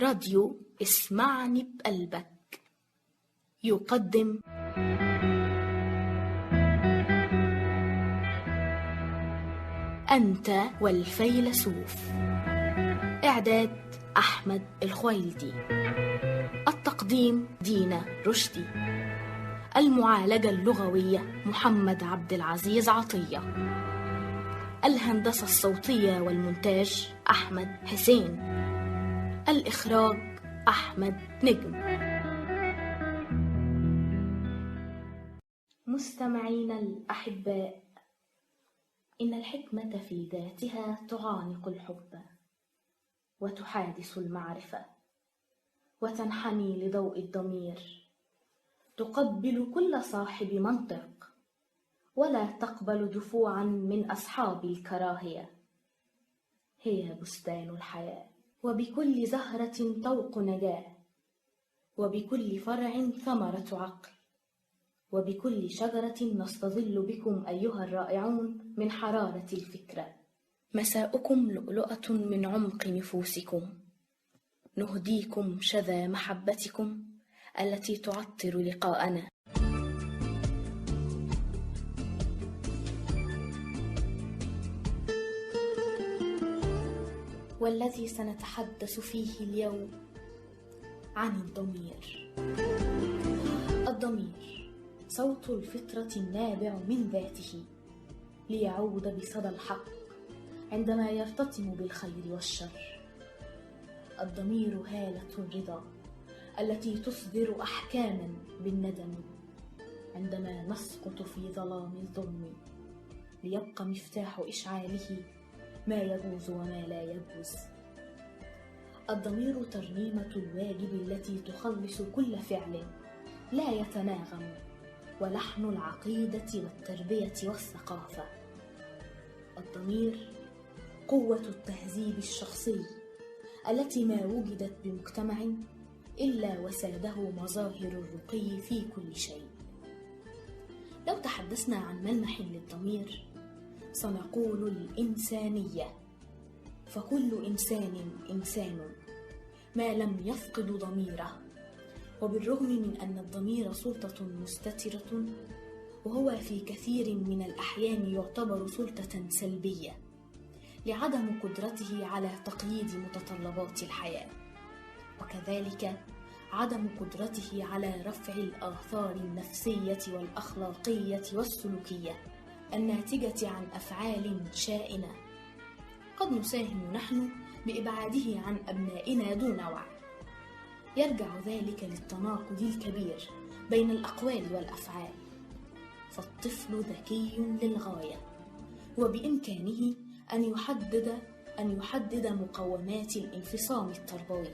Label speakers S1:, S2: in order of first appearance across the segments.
S1: راديو اسمعني بقلبك يقدم أنت والفيلسوف. إعداد أحمد الخويلدي. التقديم دينا رشدي. المعالجة اللغوية محمد عبد العزيز عطية. الهندسة الصوتية والمونتاج أحمد حسين. الإخراج أحمد نجم. مستمعينا الأحباء، إن الحكمة في ذاتها تعانق الحب وتحادث المعرفة وتنحني لضوء الضمير، تقبل كل صاحب منطق ولا تقبل دفوعا من أصحاب الكراهية. هي بستان الحياة، وبكل زهرة طوق نجاة، وبكل فرع ثمرة عقل، وبكل شجرة نستظل بكم أيها الرائعون من حرارة الفكرة. مساؤكم لؤلؤة من عمق نفوسكم، نهديكم شذا محبتكم التي تعطر لقاءنا. والذي سنتحدث فيه اليوم عن الضمير. الضمير صوت الفطرة النابع من ذاته ليعود بصدى الحق عندما يرتطم بالخير والشر. الضمير هالة الرضا التي تصدر أحكاما بالندم عندما نسقط في ظلام الظلم، ليبقى مفتاح إشعاله ما يجوز وما لا يجوز. الضمير ترنيمة الواجب التي تخلص كل فعل لا يتناغم، ولحن العقيدة والتربية والثقافة. الضمير قوة التهذيب الشخصي التي ما وجدت بمجتمع إلا وساده مظاهر الرقي في كل شيء. لو تحدثنا عن ملمح للضمير سنقول الإنسانية، فكل إنسان إنسان ما لم يفقد ضميره. وبالرغم من أن الضمير سلطة مستترة، وهو في كثير من الأحيان يعتبر سلطة سلبية لعدم قدرته على تقييد متطلبات الحياة، وكذلك عدم قدرته على رفع الآثار النفسية والأخلاقية والسلوكية الناتجة عن أفعال شائنة قد نساهم نحن بإبعاده عن أبنائنا دون وعي. يرجع ذلك للتناقض الكبير بين الأقوال والأفعال، فالطفل ذكي للغاية، وبإمكانه أن يحدد مقومات الانفصام التربوي.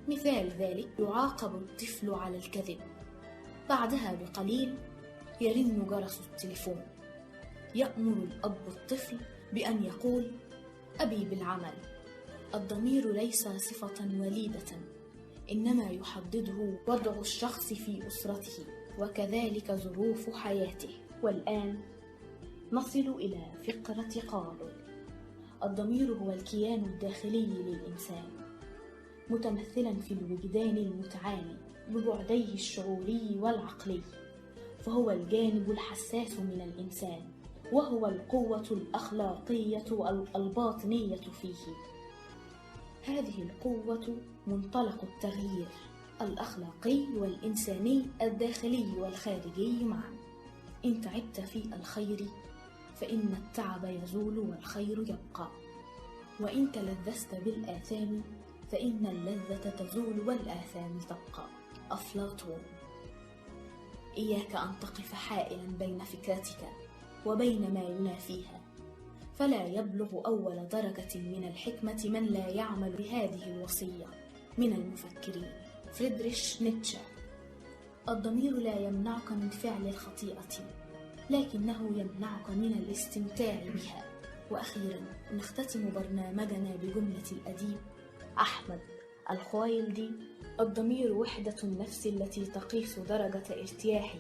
S1: مثال ذلك: يعاقب الطفل على الكذب، بعدها بقليل يرن جرس التليفون، يأمر الأب الطفل بأن يقول أبي بالعمل. الضمير ليس صفة وليدة، إنما يحدده وضع الشخص في أسرته وكذلك ظروف حياته. والآن نصل إلى فقرة قالوا. الضمير هو الكيان الداخلي للإنسان، متمثلا في الوجدان المتعالي ببعديه الشعوري والعقلي، فهو الجانب الحساس من الإنسان، وهو القوة الأخلاقية الباطنية فيه. هذه القوة منطلق التغيير الأخلاقي والإنساني الداخلي والخارجي معا. إن تعبت في الخير فإن التعب يزول والخير يبقى، وإن تلذذت بالآثام فإن اللذة تزول والآثام تبقى. أفلاطون. إياك أن تقف حائلا بين فكرتك وبين ما ينافيها، فلا يبلغ أول درجة من الحكمة من لا يعمل بهذه الوصية. من المفكرين فريدريش نيتشه. الضمير لا يمنعك من فعل الخطيئة، لكنه يمنعك من الاستمتاع بها. وأخيرا نختتم برنامجنا بجملة الأديب أحمد الخويلدي: الضمير وحدة النفس التي تقيس درجة ارتياحه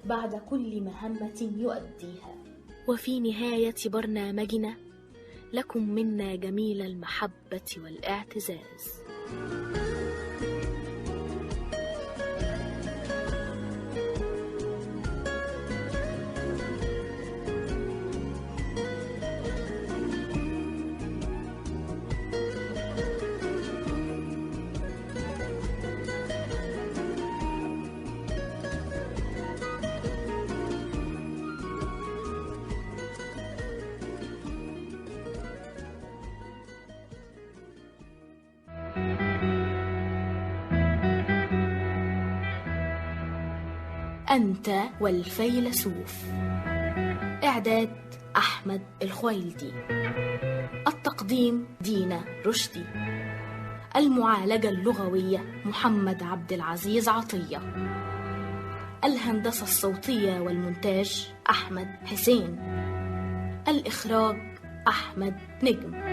S1: بعد كل مهمة يؤديها. وفي نهاية برنامجنا لكم منا جميل المحبة والاعتزاز. أنت والفيلسوف. إعداد أحمد الخويلدي. التقديم دينا رشدي. المعالجة اللغوية محمد عبد العزيز عطية. الهندسة الصوتية والمونتاج أحمد حسين. الإخراج أحمد نجم.